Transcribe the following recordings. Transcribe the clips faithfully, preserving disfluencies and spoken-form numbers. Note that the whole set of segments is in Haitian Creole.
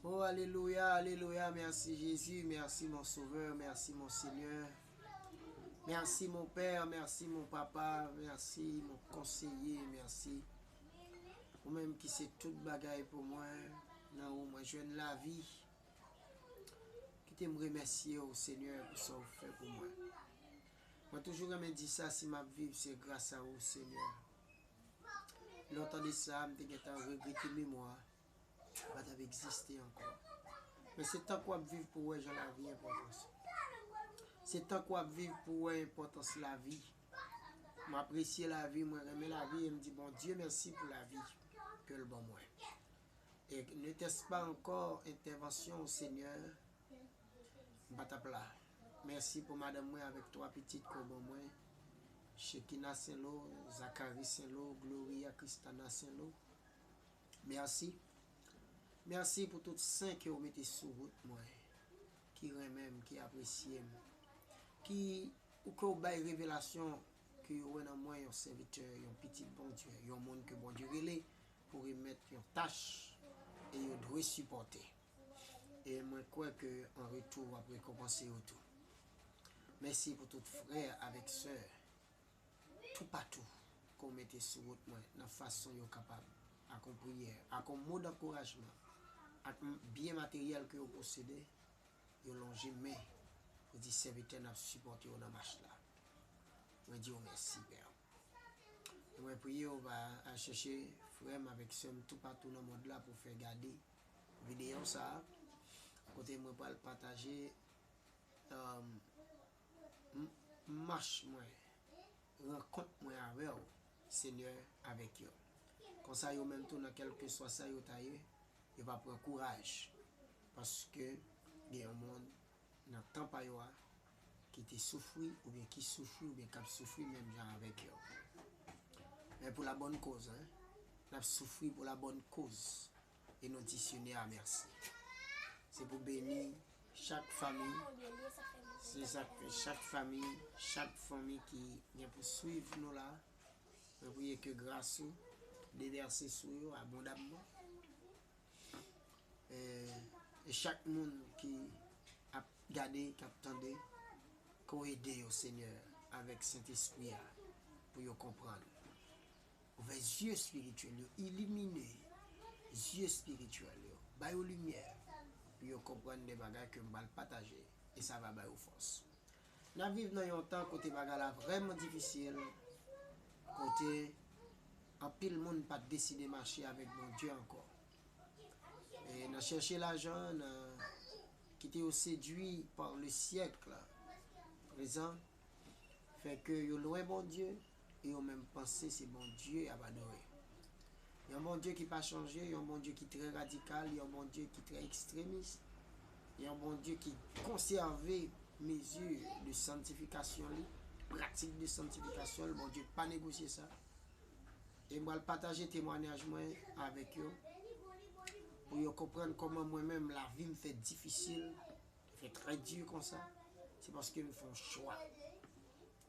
Oh, alelouya, alelouya, mèsi Jezi, mèsi mon Sovè, mèsi mon Senyè, mèsi mon Pè, mèsi mon Papa, mèsi mon Konseye, mèsi ou menm ki se tout bagay pou mwen, nan ou mwen jwenn lavi. Kite m remèsye w, Senyè, pou sa w fè pou mwen. Mwen toujou renmen di sa, si m ap viv, se gras a ou, Senyè. Lontan de sa, m te gentan regrete memwa, m pa t ap egziste ankò. Men se tank w ap viv pou w wè jan lavi enpòtans. Se tank w ap viv pou w wè enpòtans lavi. M apresye lavi, mwen renmen lavi e m di Bondye mèsi pou lavi ke l ban mwen. E n'était-ce pas encore entèvansyon w, Senyè, m pa t ap la. Mèsi pou madanm mwen avèk twa pitit ke w ban mwen, Shekina Senlo, Zakari Senlo, Gloria Kristana Senlo. Mèsi. Mèsi pou tout sen ke w mete sou wout mwen, ki renmen m, ki apresye m, ki ou ke w bay revelasyon ke yo wè nan mwen yon sèvitè, yon pitit Bondye, yon moun ke Bondye rele pou remèt yon tach e yo dwe sipòte. E mwen kwè ke an retou w ap rekonpanse yo tou. Mèsi pou tout frè avèk sè toupatou ke w mete sou wout mwen nan fason yo kapab ak yon priyè, ak yon mo dankourajman, ak m- byen materyèl ke yo posede, yo lonje men pou di sèvitè n ap sipòte w nan mach la. Mwen di w mèsi, Pè. E mwen priye w va al chèche frè m avèk sè m toupatou nan mond la pou fè gade videyo sa a, kote mwen pral pataje, um, m- mach mwen, rankont mwen avè w, Senyè, avèk yo. Konsa yo menm tou, nan kèlkeswa sa yo ta ye, yo va pran kouraj, paske gen yon moun nan tan pa yo a ki te soufri, oubyen ki soufri, oubyen k ap soufri menm jan avèk yo. Men pou la bòn koz, en, n ap soufri pou la bòn koz. E nou di Senyè a mèsi. Se pou beni chak fanmi. Se sa k fè chak fanmi, chak fanmi ki gen pou swiv nou la, mwen priye ke gras ou devèse sou yo abondamman. E, e chak moun ki ap gade, k ap tande, ke w ede yo, Senyè, avèk Sentespri a, pou yo konprann. Ouvè zye espirityèl yo, ilimine zye espirityèl yo, ba yo limyè, pou yo konprann de bagay ke m pral pataje, e sa va ba yo fòs. N ap viv nan yon tan kote bagay la vrèman difisil, kote anpil moun pa t deside mache avèk Bondye ankò. E nan chèche lajan, nan kite yo sedui par le syèk prezan, fè ke yo lwen Bondye, e yo menm panse se Bondye y ap adore. Yon Bondye ki pa chanje, yon Bondye ki trè radikal, yon Bondye ki trè ekstremis, yon Bondye ki konsève mezi de sanntifikasyon li, pratik de sanntifikasyon l, Bondye pa negosye sa. E m pral pataje temwanyaj mwen avèk yo, pou yo konprann kòman mwen menm lavi m fè difisil, fè trè di konsa. Se paske m fè yon chwa.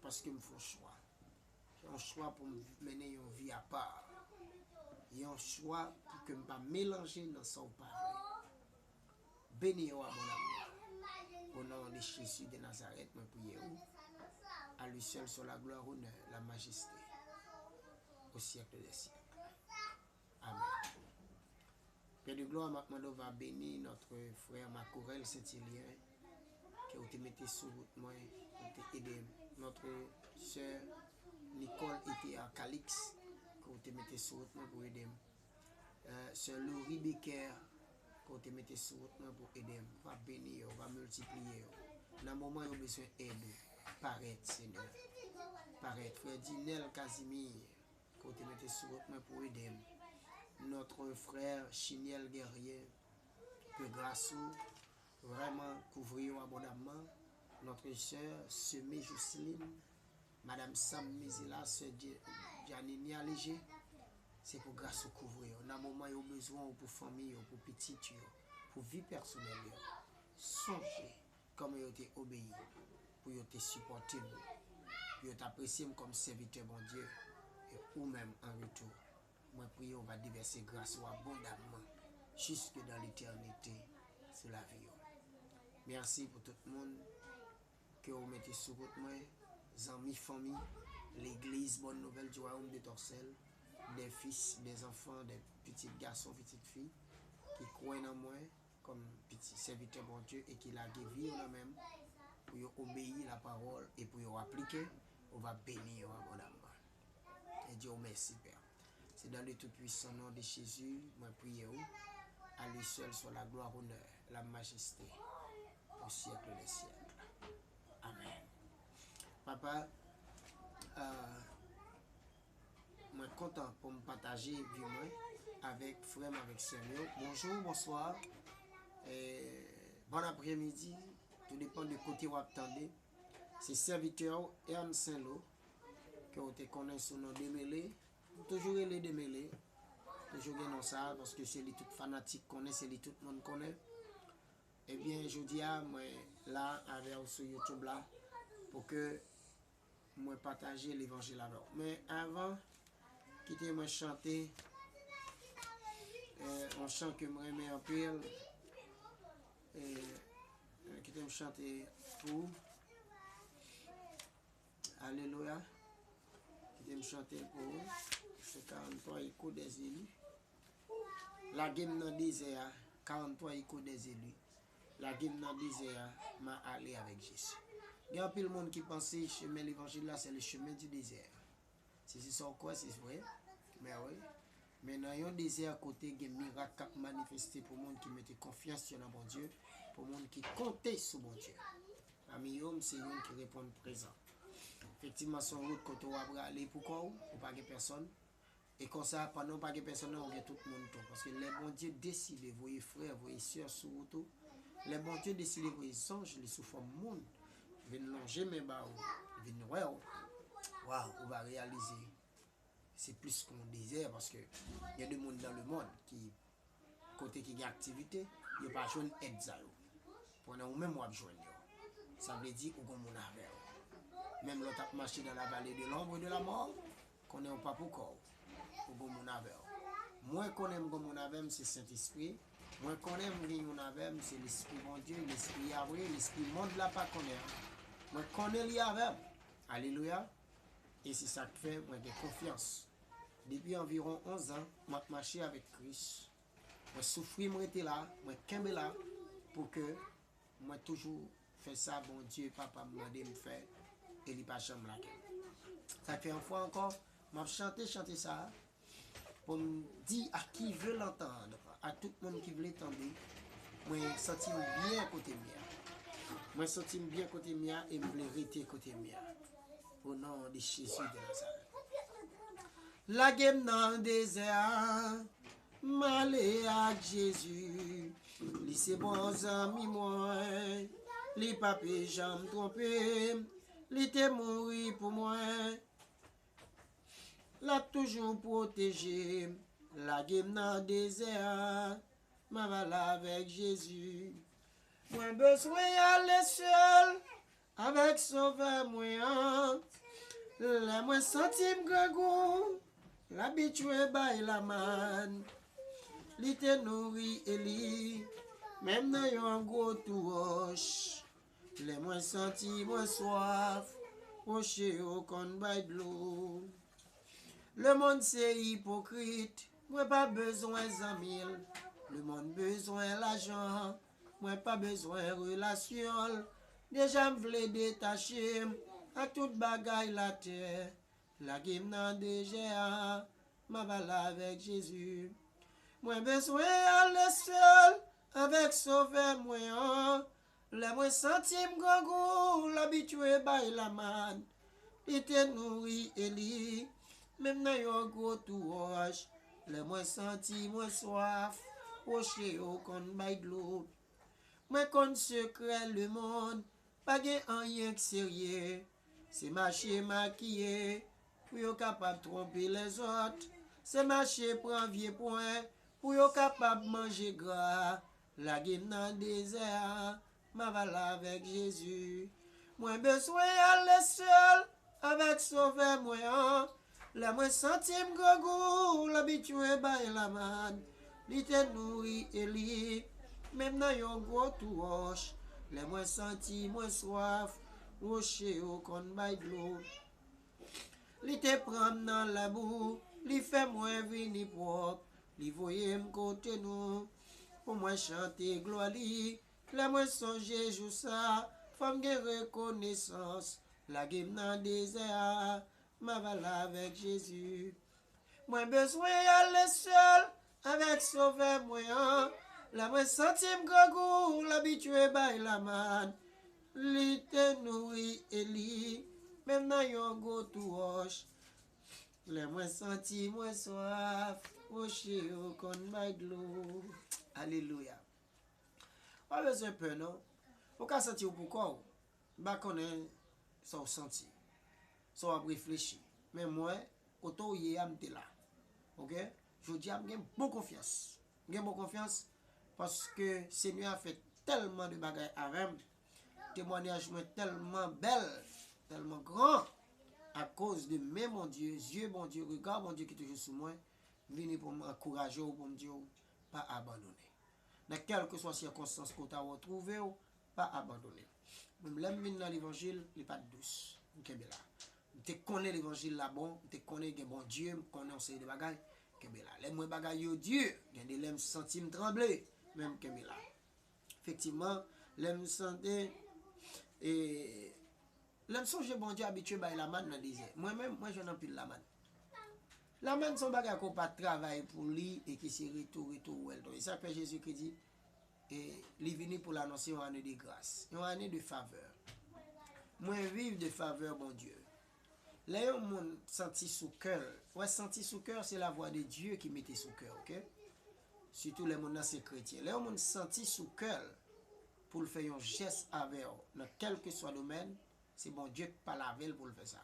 Paske m fè yon chwa. Yon chwa pou m mennen yon vi apa. Yon chwa pou ke m pa melanje nan sa w pa vle. Beni yo abondamman. O non de Jezi de Nazarèt, mwen priye ou. A li sèl soit la gloire, honneur, la majesté, au siècle des siècles. Amèn. Pè de glwa, m ap mande w va beni notre frè Makorèl Sentilyen, ke w te mete sou wout mwen, ou te ede m. Notre sè Nicole Ethea Calix, ke w te mete sou wout mwen pou ede m. Eh, sè Laurie Becker, ke w te mete sou wout mwen pou ede m. Va beni yo, va miltipliye yo. Nan moman yo bezwen èd ou, parèt, Senyè. Parèt, frè Dinel Casimir, ke w te mete sou wout mwen pou ede m. Notre frè Chiniel Guerrier, ke gras ou vrèman kouvri yo abondamman. Notre sè Semé Jousseline, Madam Sam Mizela, sè Dje- Janini Alégé, se pou gras ou kouvri yo. Nan moman yo bezwen ou pou fanmi yo, pou pitit yo, pou vi pèsonèl yo. Sonje kòman yo te obeyi, pou yo te sipòte m, pou yo te apresye m kòm sèvitè Bondye, e ou menm an retou, mwen priye w va devèse gras ou abondamman jusque dans l'éternité sou lavi yo. Mèsi pou tout moun ke ou mete sou wout mwen, zanmi, fanmi, legliz Bonne Nouvelle du Royaume de Torcelles, des fils, des enfants, des pitit gason, pitit fi, ki kwè nan mwen kòm pitit sèvitè Bondye e ki lage vi yo nan men m pou yo obeyi lapawòl e pou yo aplike, ou va beni yo abondamman. E di w mèsi, Pè. Se dans le tout puissant nom de Jésus, mwen priye w. À lui seul soit la gloire, honneur, la majesté, au siècle des siècles. Amen. Papa, euh, mwen kontan pou m pataje vi mwen avèk frè m, avèk sè m yo. Bonjou, bonswa, e bon apremidi, tou depann de kote w ap tande. Se sèvitè w, Ern Senlo, ke w te konnen sou non Demele. M toujou rele Demele. Toujou gen non sa, paske se li tout fanatik konnen, se li li tout moun konnen. Ebyen, jodi a, mwen la avè w sou YouTube la, pou ke mwen pataje levanjil avè w. Men avan, kite mwen chante, eh, yon chan ke mwen renmen anpil. Eh, kite mwen chante pou ou. Alelouya. Kite m chante pou ou. Se karant twa eko dèzeli. Lage m nan dezè a. Karant twa eko dèzeli. Lage m nan dezè a. M a ale avèk Jezi. Gen anpil moun ki panse chemen levanjil la, se le chemen du désert. Si se sa w kwè, se vre. Men wi. Men nan yon dezè kote gen mirak k ap manifeste pou moun ki mete konfyans yo nan Bondye, pou moun ki konte sou Bondye. Pami yo, m se youn ki reponn prezan. Efektivman, se yon wout kote w ap rale pou kò w, ou pa gen pèsonn. E konsa, pandan w pa gen pèsonn nan, ou gen tout moun tou. Paske lè Bondye deside voye frè, voye sè sou wout ou, lè Bondye deside voye zanj li sou fòm moun, vin lonje men ba ou, vin wè w, waw, ou va reyalize se plis ke yon dezè, paske gen de moun dans le monde ki, kote ki gen aktivite, yo pa jwenn èd sa yo. Pandan ou menm w ap jwenn yo. Sa vle di ou gon moun avè w. Menm lè w t ap mache dans la vallée de l'ombre de la mort, konnen ou pa pou kò w. Ou gon moun avè w. Mwen konnen m gon moun avè m, se Sentespri. Mwen konnen m gen youn avè m, se Lespri Bondye, Lespri Yahweh, Lespri mond la pa konnen an. Mwen konnen li avè m. Alelouya. E se sa k fè mwen gen konfyans. Depi anviwon onz an, m ap mache avèk Kris. Mwen soufri, m rete la, mwen kenbe la pou ke mwen toujou fè sa Bondye Papa m mande m fè, e li pa janm lage m. Sa k fè yon fwa ankò, m ap chante chante sa a pou m di à qui veut l'entendre, a tout moun ki vle tande, mwen santi m byen kote m ye a. Mwen santi m byen kote m ye a e m vle rete kote m ye a. Au nom de Jésus de Nazareth. Lage m nan dezè a, m ale ak Jezi. Li se bon zanmi mwen, li pa pe janm twonpe m. Li te mouri pou mwen, l ap toujou pwoteje m. Lage m nan dezè a, m ap ale avèk Jezi. Mwen bezwen ale sèl avèk Sovè mwen an. Lè mwen santi m grangou, l abitye bay lamann. Li te nouri Eli, menm nan yon gwo twou wòch. Lè mwen santi mwen swaf, woche yo konn bay dlo. Lemonn se ipokrit, mwen pa bezwen zanmi l. Lemonn bezwen lajan, mwen pa bezwen relasyon l. Deja m vle detache m ak tout bagay latè. Lage m nan dezè a, m ap ale avèk Jezi. Mwen bezwen ale sèl avèk Sovè mwen an. Lè mwen santi m grangou, l abitye bay lamann. Li te nouri Eli, menm nan yon gwo twou wòch. Lè mwen santi mwen swaf, woche yo konn bay dlo. Mwen konn sekrè lemonn, pa gen anyen k serye. Se mache makiye pou yo kapab twonpe lèzòt. Se mache pran vye pwen pou yo kapab manje gra. Lage m nan dezè a, m ap ale avèk Jezi. Mwen bezwen ale sèl avèk Sovè mwen an. Lè mwen santi m grangou, l abitye bay lamann. Li te nouri Eli, menm nan yon gwo twou wòch. Lè mwen santi mwen swaf, woche yo konn bay dlo. Li te pran m nan labou, li fè mwen vini pwòp, li voye m kote nou, pou mwen chante glwa li. Lè mwen sonje jou sa, fò m gen rekonesans, lage m nan dezè a, m aval avèk Jezi. Mwen bezwen ale sèl avèk Sovè mwen an. Lè mwen santi m grangou, l abitye bay lamann. Li te nouri Eli, menm nan yon gwo twou wòch. Lè mwen santi mwen swaf, woche yo konn bay dlo. Alelouya. Pa bezwen pè non. Ou ka santi w pou kò w. M pa konnen sa w santi, sa w ap reflechi. Men mwen, kote w ye a, m te la. Oke? Jodi a, m gen bon konfyans. M gen bon konfyans paske Senyè a fè tèlman de bagay avè m. Temwanyaj mwen tèlman bèl, tèlman gran, akoz de men Bondye, zye Bondye, rega Bondye ki toujou sou mwen. M vini pou m ankouraje w, pou m di w, pa abandone. Nan kèlkeswa sikonstans ke w ta wè w twouve w, pa abandone. Menm lè m vin nan levanjil, li pa t dous. M kenbe la. M te konnen levanjil la bon, m te konnen gen Bondye, m konnen yon seri de bagay, kenbe la. Lè m wè bagay yo di, gen de lè m santi m tranble, men m kenbe la. Efektivman, lè m santi, e, lè m sonje Bondye abitye bay lamann nan dezè. Mwen menm, mwen jwenn anpil lamann. Lamann se yon bagay ke w pa travay pou li e ki se retou, retou ou wè l tonbe. Sa k fè Jezikri di, e li vini pou l anonse yon ane de gras, yon ane de favè. Mwen viv de favè Bondye. Lè yon moun santi sou kè l, wè, santi sou kè, se lavwa de Dye ki mete sou kè, oke? Sitou lè moun nan se kretyen. Lè yon moun santi sou kè l pou l fè yon jès avè w nan kèlkeswa domèn, se Bondye k pale avè l pou l fè sa.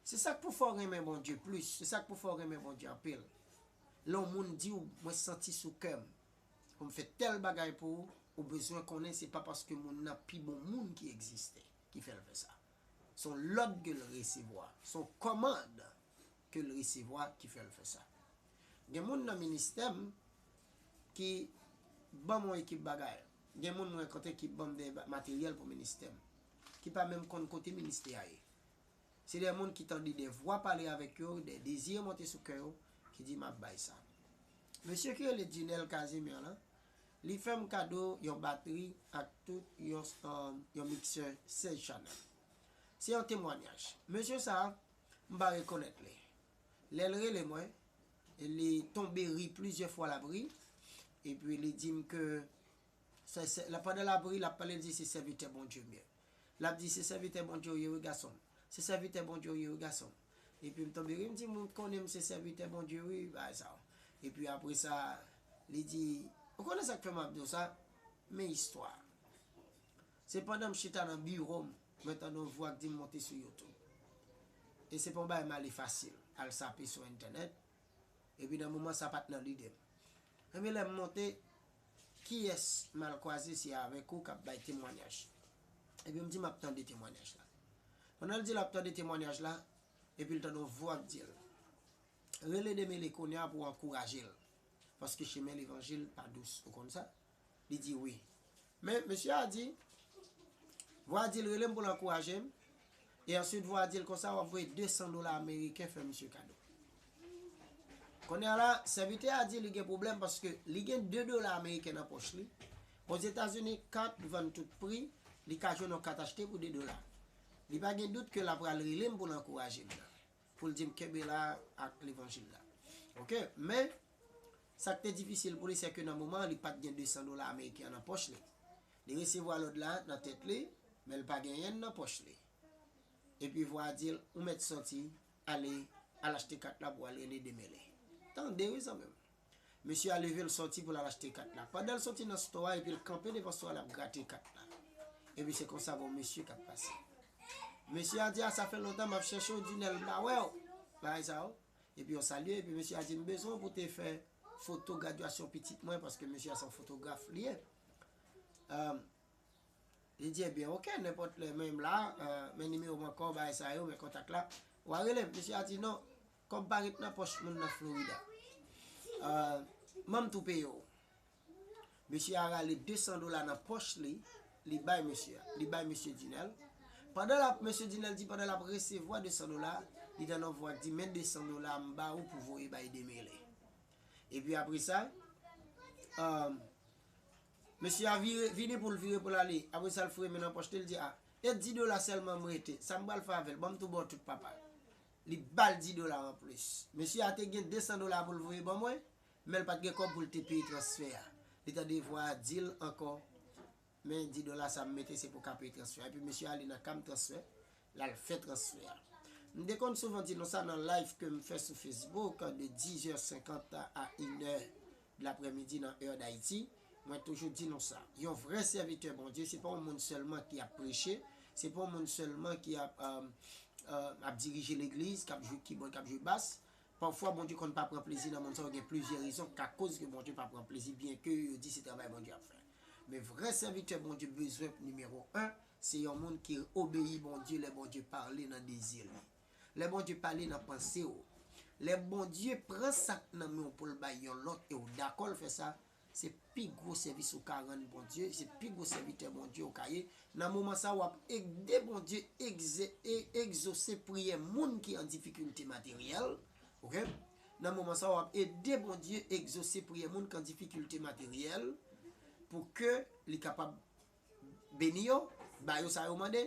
Se sa k pou fè w renmen Bondye plis, se sa k pou fè w renmen Bondye anpil. Lè yon moun di w, mwen santi sou kè m, pou m fè tèl bagay pou ou, ou bezwen konnen se pa paske moun nan pi bon moun ki egziste ki fè l fè sa. Se yon lòd ke l resevwa, se yon kòmand ke l resevwa ki fè l fè sa. Gen moun nan ministè m ki ban m yon ekip bagay. Gen moun mwen rankontre ki ban m de ba-, materyèl pou ministè m, ki pa menm konn kote ministè a ye. Se de moun ki tande de vwa pale avèk yo, de dezi monte sou kè yo, ki di, "M ap bay sa." Mesye ki rele Dinel Casimir lan, li fè m kado yon batri ak tout yon, um, yon miksè sèz chanèl. Se yon temwanyaj. Mesye sa a, m pa rekonèt li. Lè l rele mwen, li tonbe ri plizyè fwa l ap ri, epi li di m ke se, se, la, pandan l ap ri, l ap pale, l di se sèvitè Bondye m ye. L ap di, "Se sèvitè Bondye w ye wi, gason m. Se sèvitè Bondye w ye wi, gason m." Epi m tonbe ri, m di, "Moun konnen m se sèvitè Bondye wi, bagay sa yo." Epi apre sa, li di, ou konnen sa k fè m ap di w sa? Men istwa. Se pandan m chita nan biwo m, mwen tande yon vwa k di m monte sou YouTube. E se pa yon bagay m ale fasil, al sape sou entènèt. Epi nan moman sa pa t nan lide m. Ebyen lè m monte, kiyès m al kwaze se avèk ou k ap bay temwanyaj. Epi m di m ap tande temwanyaj la. Pandan l di l ap tande temwanyaj la, epi l tande yon vwa k di l, "Rele Demele kounye a pou w ankouraje l. Paske chemen levanjil pa dous, ou konn sa?" Li di wi. Men mesye a di, vwa a di l rele m pou l ankouraje m. E answit vwa a di l konsa, "W ap voye de san dola ameriken fè misye kado." Kounye a la, sèvitè a di li gen pwoblèm paske li gen de dola ameriken nan pòch li. Ozetazini, kat vann tout pri, li ka jwenn yon kat achte pou de dola. Li pa gen dout ke l ap pral rele m pou l ankouraje m nan, pou l di m kenbe la ak levanjil la. Oke, men sa k te difisil pou li, se ke nan moman an, li pa t gen de san dola ameriken an nan pòch li. Li resevwa lòd la nan tèt li, men l pa genyen l nan pòch li. Epi vwa a di l, "Ou mèt sòti, ale, al achte kat la pou w al rele Demele." Tande wi, zanmi m. Mesye a leve l sòti pou l al achte kat la. Pandan l sòti nan store a, epi l kanpe devan store a, l ap grate kat la. Epi se konsa gon mesye k ap pase. Mesye a di, "A, sa fè lontan m ap chèche w, Dinel, m pa wè w." Bagay sa yo. Epi yo salye, epi mesye a di, "M bezwen w pou te fè foto gradyasyon pitit mwen," paske mesye a se yon fotograf li ye. Um, Li di, "Ebyen, oke, nenpòt lè, men m la, euh, men nimewo m ankò, bagay sa yo, men kontak la. W a rele m." Mesye a di, "Non, kòb pa ret nan pòch moun nan Florida." Euh, Manm tou peye w. Mesye a rale de san dola nan pòch li, li bay mesye a, li bay mesye Dinèl. Pandan l ap, mesye Dinèl di pandan l ap resevwa de san dola, li tande yon vwa k di, "Men de san dola m ba ou pou voye bay Demele." Epi apre sa, um, mesye a vire, vini pou l vire pou l ale. Apre sa, l foure men nan pòch li, l di, "A, e di dola sèlman m rete. Sa m pral fè avè l? Ban m tou ba w tout, papa." Li ba l di dola anplis. Mesye a te gen de san dola pou l voye ban mwen, men l pa t gen kòb pou l te peye transfè a. Li tande vwa a di l ankò, "Men di dola sa m mete se pou w ka peye transfè a." Epi mesye a ale nan kam transfè, l al fè transfè a. M te konn souvan di nou sa nan live ke m fè sou Facebook de dizè senkant a inè de laprèmidi nan è Dayiti. Mwen toujou di nou sa. Yon vrè sèvitè Bondye, se pa yon moun sèlman ki ap preche, se pa yon moun sèlman ki ap, um, um, ap dirije legliz, k ap jwe kibòd, k ap jwe bas. Pafwa, Bondye konn pa pran plezi nan moun sa yo, gen plizyè rezon k akoz ke Bondye pa pran plezi, byenke yo di se travay Bondye ap fè. Men vrè sèvitè Bondye bezwen nimewo en, se yon moun ki obeyi Bondye lè Bondye pale nan dezi li. Lè Bondye pale nan panse w. Lè Bondye pran sa k nan men w pou l bay yon lòt e w dakò l fè sa, se pi gwo sèvis ou ka rann Bondye, se pi gwo sèvitè Bondye ou ka ye. Nan moman sa, w ap ede Bondye egze, e, egzose priyè moun ki an difikilte materyèl. Oke? Nan moman sa, w ap ede Bondye egzose priyè moun ki an difikilte materyèl pou ke li kapab beni yo, ba yo sa yo mande,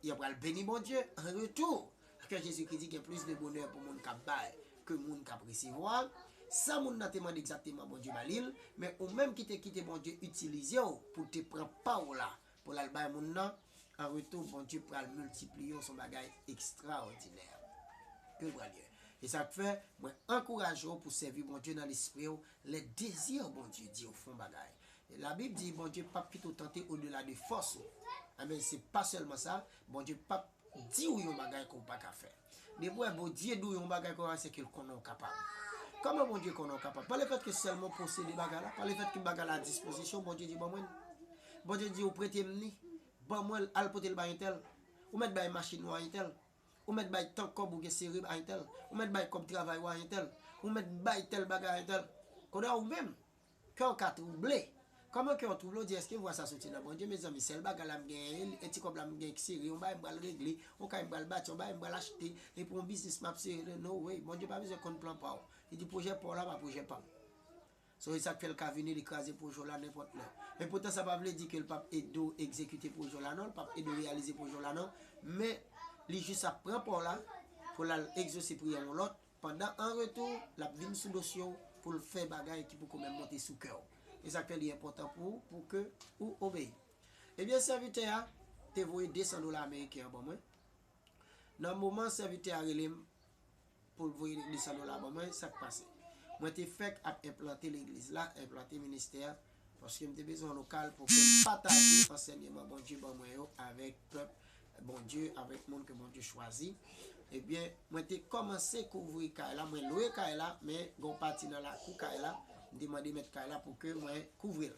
yo pral beni Bondye an retou. Paske Jezikri di gen plis de bonè pou moun k ap bay ke moun k ap resevwa. Sa moun nan te mande egzakteman Bondye ba li l, men ou menm ki te kite Bondye itilize w pou te pran pa w la, pou l al bay moun nan, an retou, Bondye pral miltipliye w, se yon bagay ekstraòdinè ke w pral ye. E sa k fè, mwen ankouraje w pou sèvi Bondye nan lespri w, lè dezi Bondye di w fè yon bagay. Labib di Bondye p ap kite w tante odela de fòs ou. Amen. Se pa sèlman sa, Bondye p ap di w yon bagay ke w pa ka fè. Depi w wè Bondye di w yon bagay konsa, se ke l konnen w kapab. Kòman Bondye konnen w kapab? Pa lefèt ke sèlman w posede bagay la, pa lefèt ke bagay la a dispozisyon w, Bondye di ban mwen l. Bondye di ou prete m li, ban mwen l, al pote l bay entèl. Ou mèt bay machin ou a entèl. Ou mèt bay tan kòb ou gen sere a entèl. Ou mèt bay kòb travay ou a entèl. Ou mèt bay tèl bagay a entèl. Kounye a ou menm, kè w ka twouble. Kòman kè w twouble? Ou di, èske vwa sa soti nan Bondye? Mezanmi, sèl bagay la m genyen, e ti kòb la m gen k sere, yon bagay m pral regle, yon kay m pral bati, yon bagay m pral achte, epi yon biznis m ap sere. No way, Bondye pa bezwen konn plan pa w. Li di pwojè pa w la pa pwojè pa m. So, e sa k fè l ka vini, li kraze pwojè w la nenpòt lè. Men poutan, sa pa vle di ke l p ap ede w egzekite pwojè w la non, l p ap ede w reyalize pwojè w la non, men li jis ap pran pa w la pou l al egzose priyè yon lòt, pandan an retou, l ap vin sou dosye w pou l fè bagay ki poko menm monte sou kè w. E sa k fè li enpòtan pou ou, pou ke ou obeyi. Ebyen, sèvitè a te voye de san dola ameriken an ban mwen. Nan moman sèvitè a rele m pou l voye de san dola ban mwen, sa k pase? Mwen te fèk ap enplante legliz la, enplante ministè a, paske m te bezwen yon lokal pou ke m pataje ansèyman Bondye ban mwen yo avèk pèp Bondye, avèk moun ke Bondye chwazi. Ebyen, mwen te kòmanse kouvri kay la, mwen lwe kay la, men gen yon pati nan lakou kay la, m te mande mèt kay la pou ke mwen kouvri l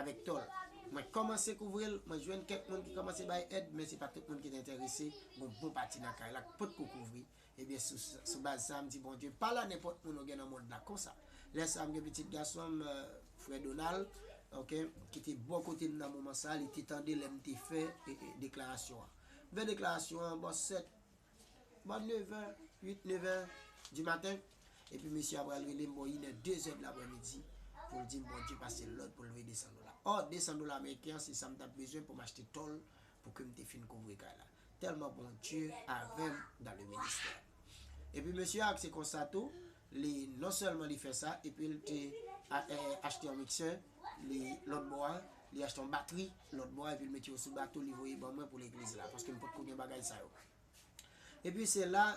avèk tòl. Mwen kòmanse kouvri l, mwen jwenn kèk moun ki kòmanse bay èd, men se pa tout moun ki te enterese, gen yon bon pati nan kay la k potko kouvri. Ebyen, sou, sou baz sa, m di Bondye, pa la nenpòt moun ou gen nan mond la konsa. Lè sa, m gen pitit gason m, euh, frè Donald, oke, ki te bò kote m nan moman sa, li te tande lè m te fè, e, e, deklarasyon an. M fè deklarasyon an bò sèt, bò nevè, uit, nevè di maten, epi mesye a pral rele m bò inè, dezè de laprèmidi, pou l di m Bondye pase lòd pou l voye de san dola. Ò, de san dola ameriken an, se sa m t ap bezwen pou m achte tòl pou ke m te fin kouvri kay la. Tèlman Bondye avè m dans le ministère. Epi mesye a, se konsa tou, li, non sèlman li fè sa, epi l te a, e, achte yon miksè, li, lòt bò a, li achte yon batri, lòt bò a, epi l mete yo sou bato, li voye ban mwen pou legliz la, paske m potko gen bagay sa yo. Epi se la,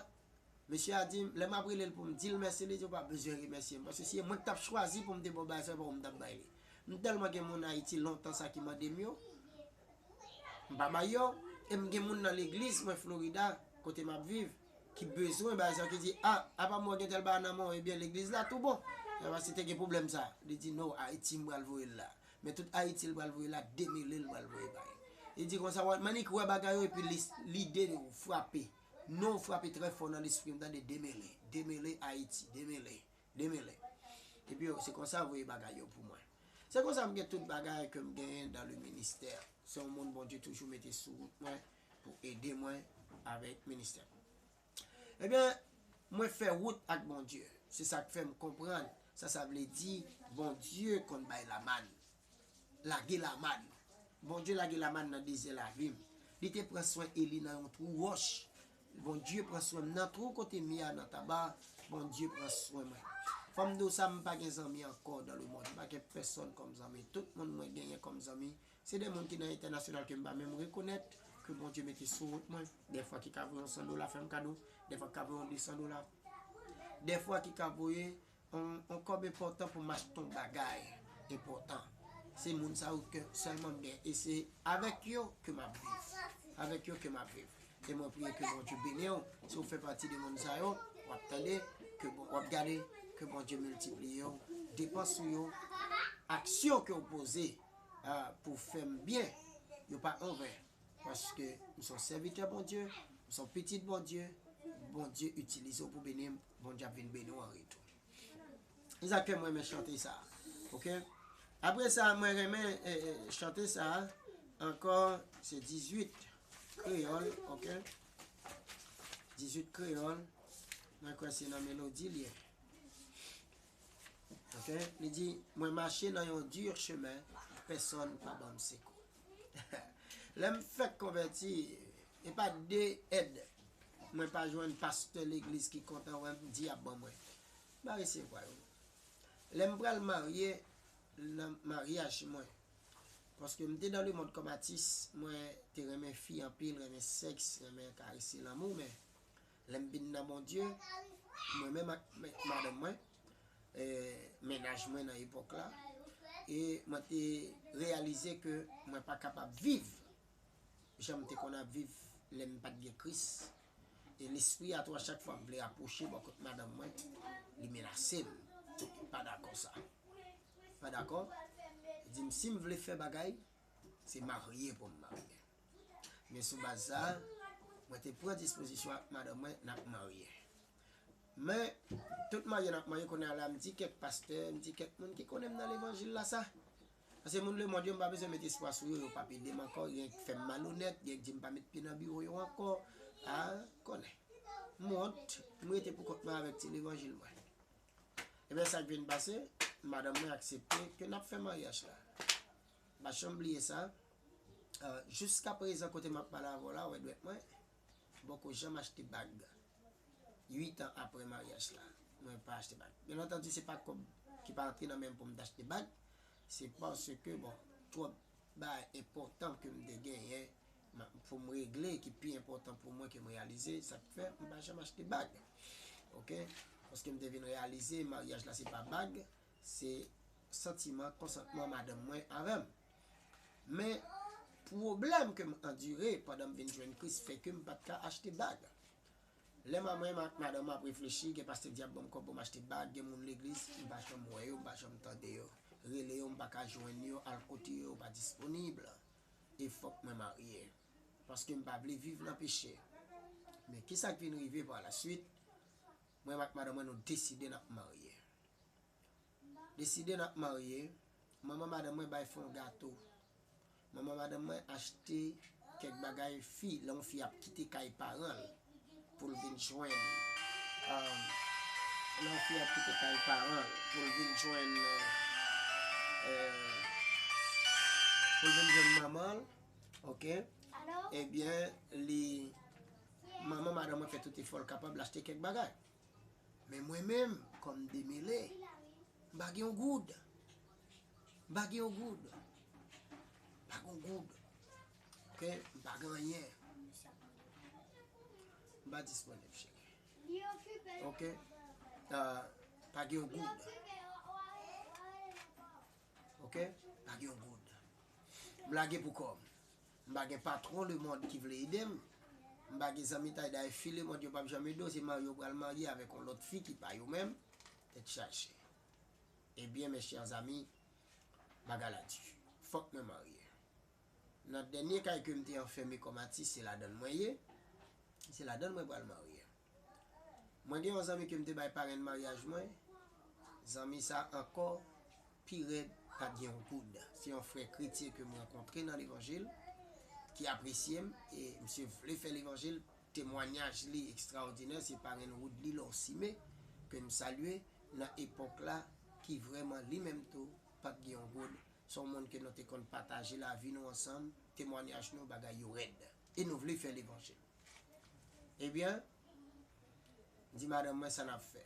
mesye a di m, lè m ap rele l pou m di l mèsi, li di, "Ou pa bezwen remèsye m, paske si se mwen ki t ap chwazi pou m te ba w bagay sa, se pa ou m t ap bay li." M tèlman gen moun Ayiti lontan sa ki mande m yo, m pa bay yo, e m gen moun nan legliz mwen Florida, kote m ap viv, ki bezwen bagay sa, ki di, "A, apa mwen gen tèl bagay nan men w, ebyen legliz la tou bon." Epa si te gen pwoblèm sa, li di, "No, Ayiti m pral voye l la." Men tout Ayiti l pral voye la, Demele l pral voye bay. Li di konsa, w ap, Manik wè bagay yo, epi li, lide frape. Non frape trè fò nan lespri m, tande, Demele, Demele Ayiti, Demele, Demele. Epi yo, se konsa yo voye bagay yo pou mwen. Se konsa m gen tout bagay ke m genyen dans le ministère. Se yon moun Bondye toujou mete sou wout mwen pou ede mwen avèk ministè. Ebyen, mwen fè wout ak Bondye. Se sa k fè m konprann sa sa vle di Bondye konn bay lamann. Lage lamann. Bondye lage lamann nan dezè lavi m. Li te pran swen Eli nan yon twou wòch. Bondye pran swen m nan twou kote mi a nan taba. Bondye pran swen mwen. Fò m di w sa, m pa gen zanmi ankò dans le monde. M pa gen pèsòn kòm zanmi. Tout moun mwen genyen kòm zanmi, se de moun ki nan entènasyonal ke m pa menm rekonèt, ke Bondye mete sou wout mwen. Dèfwa ki ka voye yon san dola fè m kado, dèfwa ki ka voye yon de san dola, dèfwa ki ka voye yon, yon kòb enpòtan pou m achte yon bagay enpòtan. Se moun sa yo ke sèlman m gen. E se avèk yo ke m ap viv. Avèk yo ke m ap viv. E mwen priye ke Bondye beni w. Si w fè pati de moun sa yo, w ap tande, ke Bon- w ap gade, ke Bondye miltipliye w, depans ou yo, aksyon ke w poze, ah, pou fè m byen, yo pa anven. Paske m se yon sèvitè Bondye, m se yon pitit Bondye, Bondye itilize w pou beni m, Bondye ap vin beni w an retou. Se sa k fè mwen renmen chante sa. Oke? Apre sa, mwen renmen eh, eh, chante sa ankò, se dizuit kreyòl, oke? Dizuit kreyòl, mwen kwè se nan melodi l ye. Oke? Li di, mwen mache nan yon di chemen, pèsòn pa ban m sekou. Lè m fèk konvèti, e pa de èd mwen pa jwenn pastè legliz ki kontan wè m di ap ban mwen. M pa resevwa yo. Lè m pral marye, nan maryaj mwen, paske m te dans le monde kòm atis, mwen te renmen fi anpil, renmen sèks, renmen karese lanmou, men lè m vin nan Bondye, mwen menm ak men- madanm mwen, eh, mennaj mwen nan epòk la, e mwen te reyalize ke mwen pa kapab viv jan m te konn ap viv lè m pa t gen Kris. E lespri a tou, a chak fwa m vle apwoche bò kot madanm mwen, li menase m. Li pa dakò sa. Li pa dakò. Li di m si m vle fè bagay, se marye pou m marye. Men sou baz sa, mwen te pran dispozisyon ak madanm mwen, n ap marye. Men, tout marye n ap marye, kounye a la, m di kèk pastè, m di kèk moun ki konnen m nan levanjil la sa. Paske moun lemonn yo, m pa bezwen met espwa sou yo, yo p ap ede m ankò, gen k fè m malonèt, gen k di m pa met pye nan biwo yo ankò. A, konnen. M wont, m rete pou kont mwen avèk ti levanjil mwen. Ebyen, sa k vin pase, madanm mwen aksepte ke n ap fè maryaj la. M pa janm bliye sa. Euh, jiska prezan, kote m ap pale avè w la, w wè dwèt mwen, m poko janm achte bag. Uit an apre maryaj la, mwen pa achte bag. Byen antandi, se pa kòb ki pa antre nan men m pou m t achte bag. Se paske, bon, twòp bagay enpòtan ke m te genyen, ma- pou m regle, ki pi enpòtan pou mwen ke m reyalize, sa k fè m pa janm achte bag. Oke? Paske m te vin reyalize, maryaj la se pa bag, se santiman, konsantman madanm mwen avè m. Men, pwoblèm ke m andire pandan m vin jwenn Kris fè ke m pa t ka achte bag. Lè m a mwen ak madanm mwen ap reflechi, gen pastè k di ap ban m kòb pou m achte bag, gen moun legliz, m pa janm wè yo, m pa janm tande yo. Rele yo, m pa ka jwenn yo, al kote yo, yo pa disponib. E fòk mwen marye. Paske m pa vle viv nan peche. Men kisa k vin rive pa la swit? Mwen ak madanm mwen, nou deside n ap marye. Deside n ap marye. Manman madanm mwen bay fè yon gato. Manman madanm mwen achte kèk bagay fi, lè yon fi ap kite kay paran l pou l vin jwenn, um, lè yon fi ap kite kay paran l pou l vin jwenn, euh, pou l vin jwenn manman l, oke? Ebyen, li, manman madanm mwen fè tout efò l kapab, l achte kèk bagay. Men mwen menm, kòm demele, m pa gen yon goud. M pa gen yon goud. M pa gen yon goud. Oke? M pa gen anyen. M pa disponib, cheri. Oke? Ah, pa gen yon goud. Oke? Pa gen yon goud. M lage pou kò m. M pa gen patwon lemonn ki vle ede m. M pa gen zanmi tay, dayè fi lemonn yo p ap janm ede w, se marye w pral marye avèk yon lòt fi ki pa yo menm. Tèt chaje. Ebyen, mes chers amis, bagay la di. Fòk mwen marye. Nan dènye kay ke m te anfème kòm atis, se ladann mwen ye. Se ladann mwen pral marye. Mwen gen yon zanmi ke m te bay parenn maryaj mwen. Zanmi sa ankò, pi rèd, pa t gen yon goud. Se yon frè kretyen ke m rankontre nan levanjil, ki apresye m, e misye vle fè levanjil, temwanyaj li ekstraòdinè, se parenn Woodly Lorcimé, ke m salye, nan epòk la, ki vrèman li menm tou, pa t gen yon goud. Se yon moun ke nou te konn pataje lavi nou ansanm, temwanyaj nou, bagay yo rèd. E nou vle fè levanjil. Ebyen, m di madanm mwen sa n ap fè.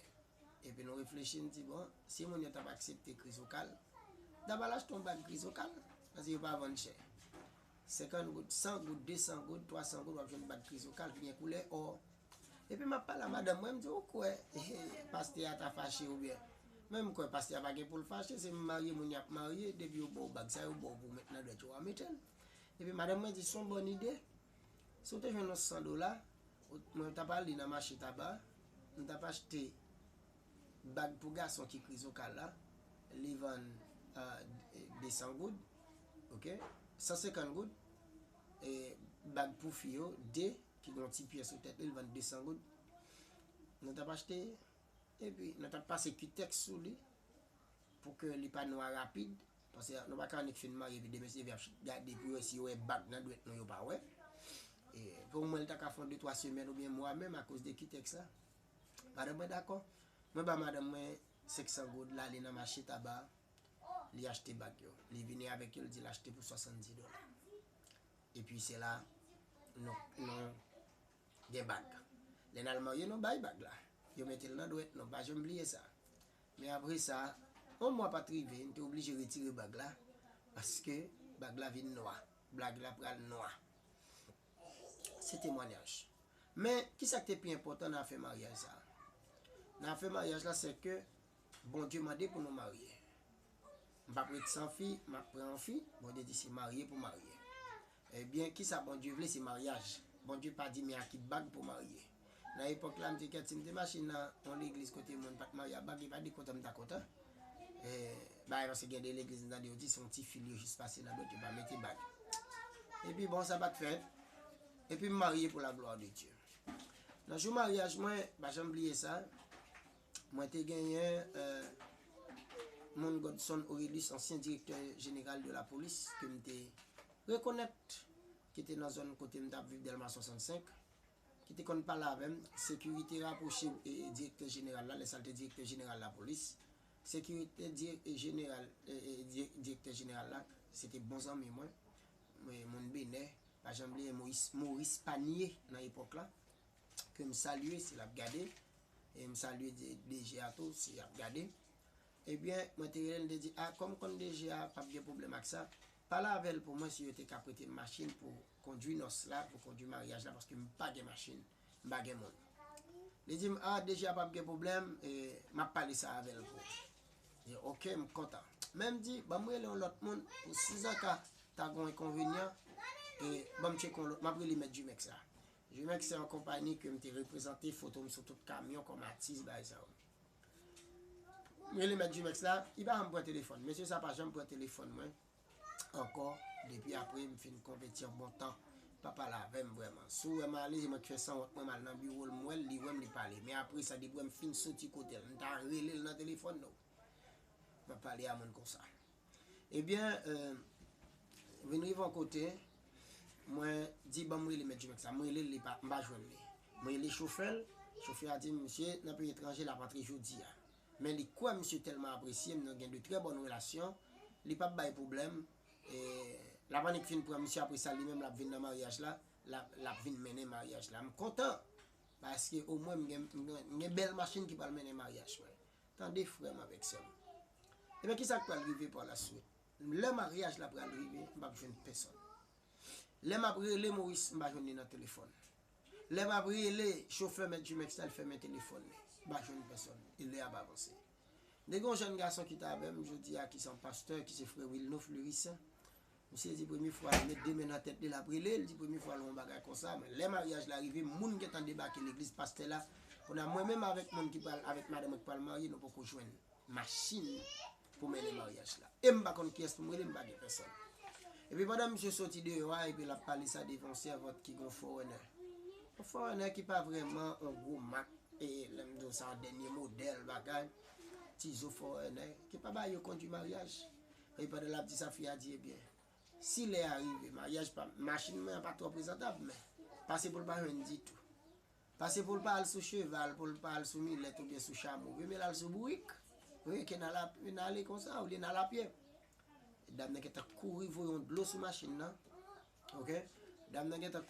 Epi nou reflechi, n di, bon, si moun yo t ap aksepte krizokal, m ta pral achte yon bag krizokal, paske yo pa vann chè. Senkant goud, san goud, desan goud, twasan goud, w ap jwenn bag krizokal ki gen koulè ò. Epi m ap pale a madanm mwen, m di, ou kwè pastè a ta fache oubyen? Mwen, m kwè pastè a pa gen pou l fache, se marye moun y ap marye, depi yo ba w bag sa, yo ba w pou w met nan dwèt ou a mete l. Epi madanm mwen di, se yon bòn ide. Si w te jwenn yon san dola, ou- mwen, m t ap ale nan mache Taba, m t ap achte bag pou gason ki krizokal la, li vann, ah, desan goud, oke, san senkant goud, e bag pou fi yo, de, ki gen yon ti pyès sou tèt li, li vann desan goud. Nou t ap achte, epi nou t ap pase kitèks sou li, pou ke li pa nwa rapid, paske nou pa ka annik fin marye, epi demen se epi ap gade pou yo si yo wè bag nan dwèt nou, yo pa wè. E, pou mwen, li ta ka fè yon de twa semèn oubyen mwa menm akoz de kitèks la. Madanm mwen dakò. Mwen ba madanm mwen senksan goud, l ale nan mache Taba, li achte bag yo. Li vini avèk yo, li di l achte pou swasanndis dola. Epi se la, nou, nou gen bag. Lè n al marye, nou bay bag la. Yo mete l nan dwèt nou, pa janm bliye sa. Men apre sa, yon mwa pa t rive, n te oblije retire bag la, paske bag la vin nwa. Bag la pral nwa. Se temwanyaj. Men, kisa k te pi enpòtan nan afè maryaj sa a? Nan afè maryaj la, se ke Bondye mande pou nou marye. M p ap ret san fi, m ap pran yon fi, Bondye di se marye pou marye. Ebyen, kisa Bondye vle? Se maryaj. Bondye pa di men a ki bag pou marye. Nan epòk la, m te kèt, si m te mache nan yon legliz kote moun pa t marye a bag, e pa de kontan m ta kontan. E, bagay paske gen de legliz, m tande yo di se yon ti fil yo jis pase nan dwèt, yo pa mete bag. Epi bon, sa pa t fèt. Epi m marye pour la gloire de Dieu. Nan jou maryaj mwen, pa janm bliye sa, mwen te genyen, euh, moun Godson Aurelius, ansyen direktè jeneral de la polis, ke m te rekonèt, ki te nan zòn kote m t ap viv, Dèlma swasannsenk, ki te konn pale avè m, sekirite rapwoche, e, direktè jeneral la, lè sa l te direktè jeneral lapolis. Sekirite di-, e, jeneral, e, e, di-, direktè jeneral la, se te bon zanmi mwen, mwen, moun Benè, pa janm bliye Moris, Moris Panier nan epòk la, ke m salye, si l ap gade, e m salye D-, DG a tou, si l ap gade. Ebyen, mwen te rele l, m te di, a, kòm konn DG a p ap gen pwoblèm ak sa, pale avè l pou mwen si yo te ka prete m machin pou kondwi nòs la, pou kondwi maryaj la, paske m pa gen machin, m pa gen moun. Li di m, a, DG a p ap gen pwoblèm, e, m ap pale sa avè l pou ou. M di, oke, m kontan. Men m di, ban m rele yon lòt moun, pou si zaka ta gen yon enkonvenyan, e, ban m tcheke yon lòt, m ap rele mèt Jumex la. Jumex se yon konpayi ke m te reprezante, foto m sou tout kamyon kòm atis, bagay sa yo. M rele mèt Jumex la, li pa janm pran telefòn. Mesye sa pa janm pran telefòn mwen ankò, depi apre m fin konvèti an bon tan. Pa pale avè m vrèman. Si w wè m ale, se mwen ki fè sanwont mwen, m al nan biwo l, m wè l, li wè m, li pale. Men apre sa, depi w wè m fin soti kote l, m ta rele l nan telefòn, non. M ap pale a moun konsa. Ebyen, euh, vin rive yon kote, mwen di, ban m rele mèt Jumex la. Mwen rele l, li pa, m pa jwenn li. Mwen rele chofè l, chofè a di m, misye nan peyi etranje, l ap antre jodi a. Men li kwè misye tèlman apresye m, nou gen de trè bòn relasyon, li p ap bay pwoblèm, e l ap annik fin pran misye, apre sa, li menm l ap vin nan maryaj la, l ap, l ap vin mennen maryaj la. M kontan, paske omwen m gen, m gen, m gen bèl machin ki pral mennen maryaj mwen. Tande frè m avèk sè m. Ebyen, kisa k pral rive pa la swit? Lè maryaj la pral rive, m p ap jwenn pèsonn. Lè m ap rele Moris, m pa jwenn li nan telefòn. Lè m ap rele chofè mèt Jumex la, l fèmen telefòn li. M pa jwenn pèsonn. E lè ap avanse. Te gen yon jèn gason ki t avè m jodi a, ki se yon pastè, ki se frè Wilno Fleurissaint. Misye di premye fwa, li met de men nan tèt li, l ap rele, l di premye fwa l wè yon bagay konsa, men lè maryaj la rive, moun gentan debake legliz pastè la. Kounye a, mwen menm avèk moun ki pral, avèk madanm mwen ki pral marye, nou poko jwenn machin pou mennen maryaj la. E m pa konn kiyès pou m rele, m pa gen pèsonn. Epi pandan misye soti deyò a, epi l ap pale sa devan yon sèvant ki gen yon Forerunner. Yon Forerunner ki pa vrèman yon gwo mak, e lè m di w sa, dènye modèl, bagay. Tizo fò wè nèg ki pa ba yo kondwi maryaj. Epi pandan l ap di sa, fi a di, ebyen, si lè a rive, maryaj pa, machin mwen an pa twò prezantab, men pase pou l pa jwenn ditou. Pase pou l pa al sou cheval, pou l pa al sou milèt oubyen sou chamo. Vye men l al sou bourik. Wi, ke n al ap-, n ale konsa, olye n al apye. Dam nan gentan kouri voye yon dlo sou machin nan. Ok? Dam nan gentan